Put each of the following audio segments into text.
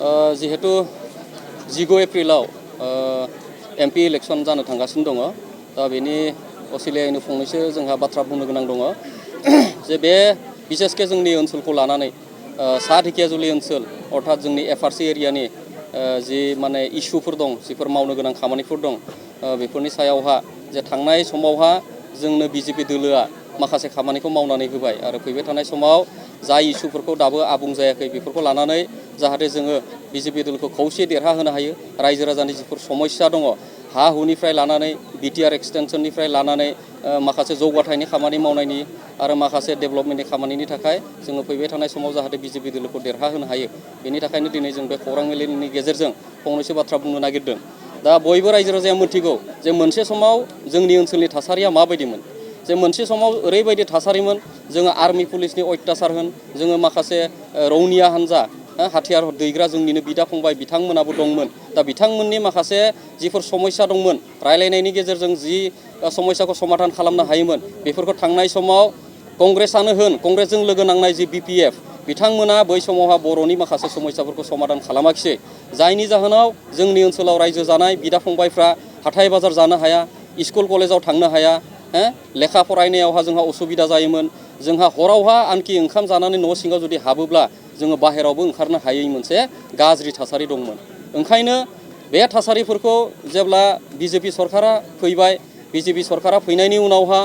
जिहेतु 15 एप्रिलाव MP election जानो थांगासिनो दङ दा बेनि असिलायैनो फंनैसो जोंहा बाथ्रा बुंनो गोनां दङ जे बे बिसेसके जोंनि ओनसोलखौ लानानै सा ढेकियाजुलि ओनसोल अर्थात जोंनि एफआरसि एरियानि जि माने इस्युफोर दं जिफोर मावनो गोनां खामानिफोर दं बेफोरनि सायावहा जे थांनाय समावहा जोंनो बिजेपि दोलोआ माखासे खामानिखौ मावनानै होबाय आरो फैबाय थानाय समाव जाय इस्युफोरखौ दाबो आबुं जायाखै बेफोरखौ लानानै जाहाथे जोङो बिजेपि दोलखौ खौसे देरहाहोनो हायो रायजो राजानि जिफोर समस्या दङ हा हुनिफ्राय लानानै बिटिआर एक्सटेनसननिफ्राय लानानै माखासे जौगाथायनि खामानि मावनायनि आरो माखासे डेभेलपमेन्टनि खामानिनि थाखाय जोङो फैबाय थानाय समाव जाहाथे बिजेपि दोलखौ देरहाहोनो हायो बेनि थाखायनो दिनै जों बे खौरां मेलनि गेजेरजों फंनैसो बाथ्रा बुंनो नागिरदों दा बयबो रायजो राजाया मिथिगौ जे मोनसे समाव जोंनि ओनसोलनि थासारिया माबायदिमोन जे मोनसे समाव ओरैबायदि थासारिमोन जोङो आर्मि पुलिसनि अत्याचार होन जोङो माखासे रौनिया हान्जा हाथियार दैग्रा जोंनिनो बिदा फंबाय बिथांमोनाबो दंमोन दा बिथांमोननि माखासे जिफोर समस्या दंमोन रायलायनायनि गेजेरजों जि समस्याखौ समाधान खालामनो हायोमोन बेफोरखौ थांनाय समाव कंग्रेसआनो होन कंग्रेसजों लोगो नांनाय जि बिपिएफ बिथांमोना बै समावहा बर'नि माखासे समस्याफोरखौ समाधान खालामाखिसै जायनि जाहोनाव जोंनि ओनसोलाव रायजो जानाय बिदा फंबायफ्रा हाथाय बाजार जानो हाया स्कुल कलेजाव थांनो हाया लेखा फरायनायावहा जोंहा असुबिदा जायोमोन जोंहा हरावहा आनखि ओंखाम जानानै न' सिङाव जुदि हाबोब्ला जोङो बाहेरावबो ओंखारनो हायै मोनसे गाज्रि थासारि दंमोन ओंखायनो बे थासारिफोरखौ जेब्ला बिजेपि सरकारा फैबाय बिजेपि सरकारा फैनायनि उनावहा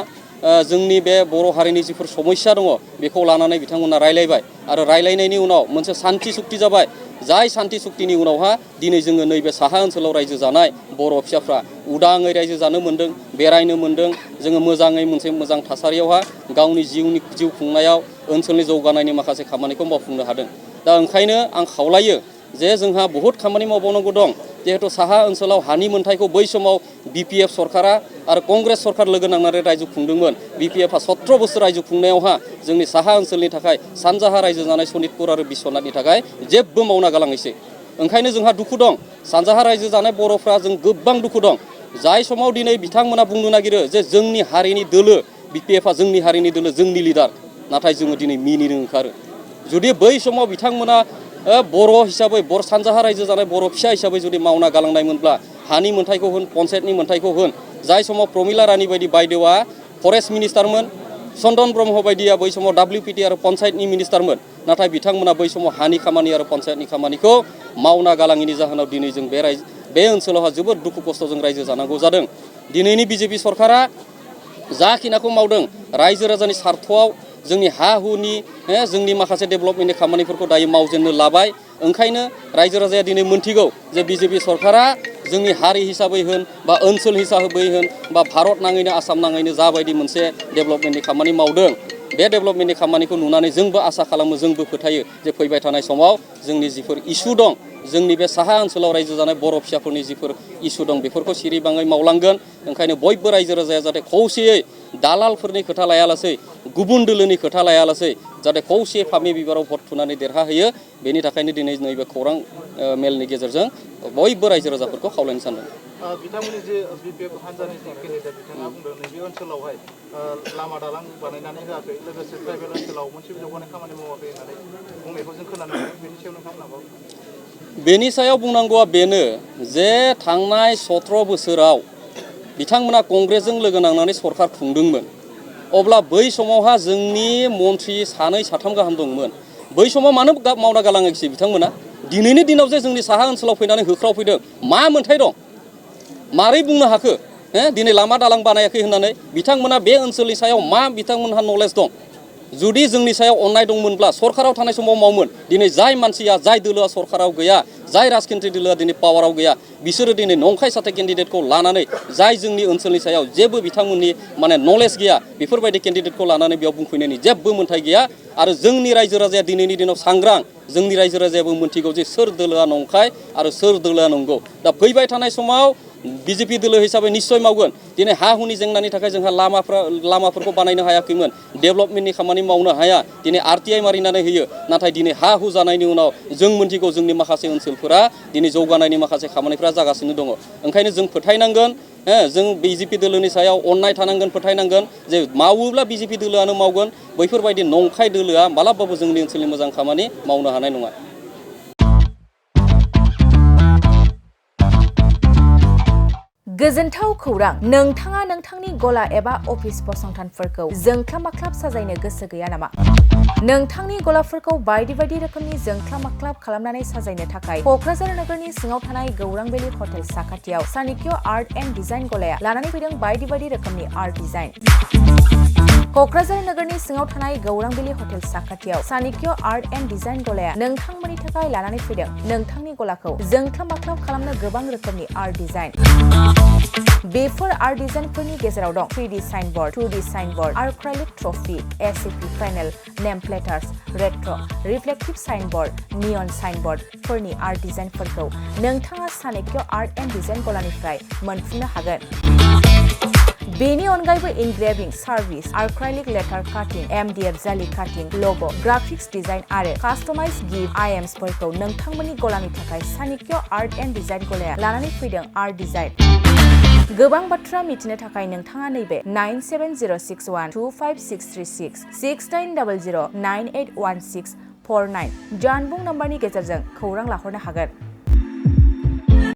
जोंनि बे बर' हारिनि जिफोर समस्या दङ बेखौ लानानै बिथांमोना रायलायबाय आरो रायलायनायनि उनाव मोनसे सान्थि सुक्ति जाबाय जाय सान्थि सुक्तिनि उनावहा दिनै जोङो नैबे साहा ओनसोलाव रायजो जानाय बर' फिसाफ्रा उदाङै रायजो जानो मोन्दों बेरायनो मोन्दों जोङो मोजाङै मोनसे मोजां थासारियावहा गावनि जिउ खुंनायाव ओनसोलनि जौगानायनि माखासे खामानिखौ मावफुंनो हादों दा ओंखायनो आं खावलायो जे जोंहा बहुद खामानि मावबावनांगौ दं जिहेतु साहा ओनसोलाव हानि मोन्थायखौ बै समाव बिपिएफ सरकारा आरो कंग्रेस सरकार लोगो नांनानै रायजो खुंदोंमोन बिपिएफआ 17 बोसोर रायजो खुंनायावहा जोंनि साहा ओनसोलनि थाखाय सानजाहा रायजो जानाय सनितपुर आरो बिश्वनाथनि थाखाय जेबो मावना गालाङासै ओंखायनो जोंहा दुखु दं सानजाहा रायजो जानाय बर'फ्रा जों गोबां दुखु दं जाय समाव दिनै बिथांमोना बुंनो नागिरो जे जोंनि हारिनि दोलो बिपिएफआ जोंनि हारिनि दोलो जोंनि लिडार नाथाय जोङो दिनै मिनिनो ओंखारो जुदि बै समाव बिथांमोना बर' हिसाबै सानजाहा रायजो जानाय बर' फिसा हिसाबै जुदि मावना गालांनायमोनब्ला हानि मोन्थायखौ होन पन्सायतनि मोन्थायखौ होन जाय समाव प्रमिला रानी बायदि बायदेवा फरेस्ट मिनिस्टारमोन चन्दन ब्रह्म बायदिया बै समाव WPT आरो पन्सायतनि मिनिस्टारमोन नाथाय बिथांमोना बै समाव हानि खामानि आरो पन्सायतनि खामानिखौ मावना गालाङिनि जाहोनाव दिनै जों बे ओनसोलावहा जोबोद दुखु खस्थ'जों रायजो जानांगौ जादों दिनैनि बिजेपि सरकारा जाखिनाखौ मावदों रायजो राजानि स्वार्थआव जोंनि हा हुनि जोंनि माखासे डेभेलपमेन्टनि खामानिफोरखौ दायो मावजेननो लाबाय ओंखायनो रायजो राजाया दिनै मोनथिगौ जे बिजेपि सरकारा जोंनि हारि हिसाबै होन बा ओनसोल हिसाबै होन बा भारत नाङैनो आसाम नाङैनो जाबायदि मोनसे डेभेलपमेन्टनि खामानि मावदों बे डेभेलपमेन्टनि खामानिखौ नुनानै जोंबो आसा खालामो जोंबो फोथायो जे फैबाय थानाय समाव जोंनि जिफोर इस्यु दं जोंनि बे साहा ओनसोलाव रायजो जानाय बर' फिसाफोरनि जिफोर इस्यु दं बेफोरखौ सिरिबाङै मावलांगोन ओंखायनो बयबो रायजो राजाया जाहाथे खौसेयै दालालफोरनि खोथा लायालासै गुबुन दोलोनि खोथा लायालासै जाहाथे खौसे फामि बिबाराव भट थुनानै देरहाहोयो बेनि थाखायनो दिनै नैबे खौरां मेलनि गेजेरजों बयबो रायजो राजाफोरखौ खावलायनो सानदों बिथांमोननि जे बिपिएफ हान्जानि जे केन्डिडेट बिथाङा बुंदों नैबे ओनसोलावहाय लामा दालां बानायनानै होआखै लोगोसे ट्राइबेल ओनसोलाव मोनसे जौगानाय खामानि मावाखै होननानै बुंनायखौ जों खोनानो मोनो बेनि सायाव नोंथांमोनाबो बेनि सायाव बुंनांगौआ बेनो जे थांनाय 17 बोसोराव बिथांमोना कंग्रेसजों लोगो नांनानै सरकार खुंदोंमोन अब्ला बै समावहा जोंनि मन्थ्रि सानै साथाम गाहाम दंमोन बै समाव मानो मावना गालाङाखिसै बिथांमोना दिनैनि दिनाव जे जोंनि साहा ओनसोलाव फैनानै होख्रावफैदों मा मोन्थाय दं मारै बुंनो हाखो दिनै लामा दालां बानायाखै होननानै बिथांमोना बे ओनसोलनि सायाव मा बिथांमोनहा नलेज दं जुदि जोंनि सायाव अननाय दंमोनब्ला सरकाराव थानाय समाव मावोमोन दिनै जाय मानसिया जाय दोलोआ सरकाराव गैया जाय राजखान्थि दोलोआ दिनै पावाराव गैया बिसोरो दिनै नंखाय साथाय केन्डिडेटखौ लानानै जाय जोंनि ओनसोलनि सायाव जेबो बिथांमोननि माने नलेज गैया बेफोरबायदि केन्डिडेटखौ लानानै बेयाव बुंफैनायनि जेबो मोन्थाय गैया आरो जोंनि रायजो राजाया दिनैनि दिनाव सांग्रां जोंनि रायजो राजायाबो मोनथिगौ जे सोर दोलोआ नंखाय आरो सोर दोलोआ नंगौ दा फैबाय थानाय समाव बिजेपि दोलो हिसाबै निश्चय मावगोन दिनै हा हुनि जेंनानि थाखाय जोंहा लामाफोरखौ बानायनो हायाखैमोन डेभेलपमेन्टनि खामानि मावनो हाया दिनै RTI मारिनानै होयो नाथाय दिनै हा हु जानायनि उनाव जों मोनथिगौ जोंनि माखासे ओनसोलफोरा दिनै जौगानायनि माखासे खामानिफोरा जागासिनो दङ ओंखायनो जों फोथायनांगोन जों बिजेपि दोलोनि सायाव अननाय थानांगोन फोथायनांगोन जे मावोब्ला बिजेपि दोलोआनो मावगोन बैफोरबायदि नंखाय दोलोआ मालाबाबो जोंनि ओनसोलनि मोजां खामानि मावनो हानाय नङा गोजोनथाव खौरां नोंथाङा नोंथांनि गला एबा अफिस फसंथानफोरखौ जोंख्लाब-माख्लाब साजायनो गोसो गैया नामा? नोंथांनि गलाफोरखौ बायदि बायदि रोखोमनि जोंख्लाब-माख्लाब खालामनानै साजायनो थाखाय क'क्राझार नोगोरनि सिङाव थानाय गौरां भेलि हटेल साखाथियाव चाणक्य आर्ट एन्ड डिजाइन गलाया लानानै फैदों बायदि बायदि रोखोमनि आर्ट डिजाइन। क'क्राझार नोगोरनि सिङाव थानाय गौरां भेलि हटेल साखाथियाव चाणक्य आर्ट एन्ड डिजाइन गलाया नोंथांमोननि थाखाय लानानै फैदों नोंथांनि गलाखौ जोंख्लाब-माख्लाब खालामनो गोबां रोखोमनि आर्ट डिजाइन। बेफोर आर्ट डिजाइनफोरनि गेजेराव दं 3D signboard, 2D signboard, acrylic trophy, ACP panel, name plates, retro', reflective signboard, neon साइनबोर्डफोरनि आर्ट डिजाइनफोरखौ नोंथाङा चाणक्य आर्ट एन्ड डिजाइन गलानिफ्राय मोनफुंनो हागोन। बेनि अनगायैबो इनग्रेभिं सार्भिस, आर्क्राइलिक लेटार काटिं, MDF जालि काटिं, लग', ग्राफिक्स डिजाइन आरो कास्टमाइज गिफ्ट आइटेम्सफोरखौ नोंथांमोननि गलानि थाखाय चाणक्य आर्ट एन्ड डिजाइन गलाया लानानै फैदों आर्ट डिजाइन। गोबां बाथ्रा मिथिनो थाखाय नोंथाङा नैबे 9706125636 6800981649 जानबुं नम्बरनि गेजेरजों खौरां लाहरनो हागोन।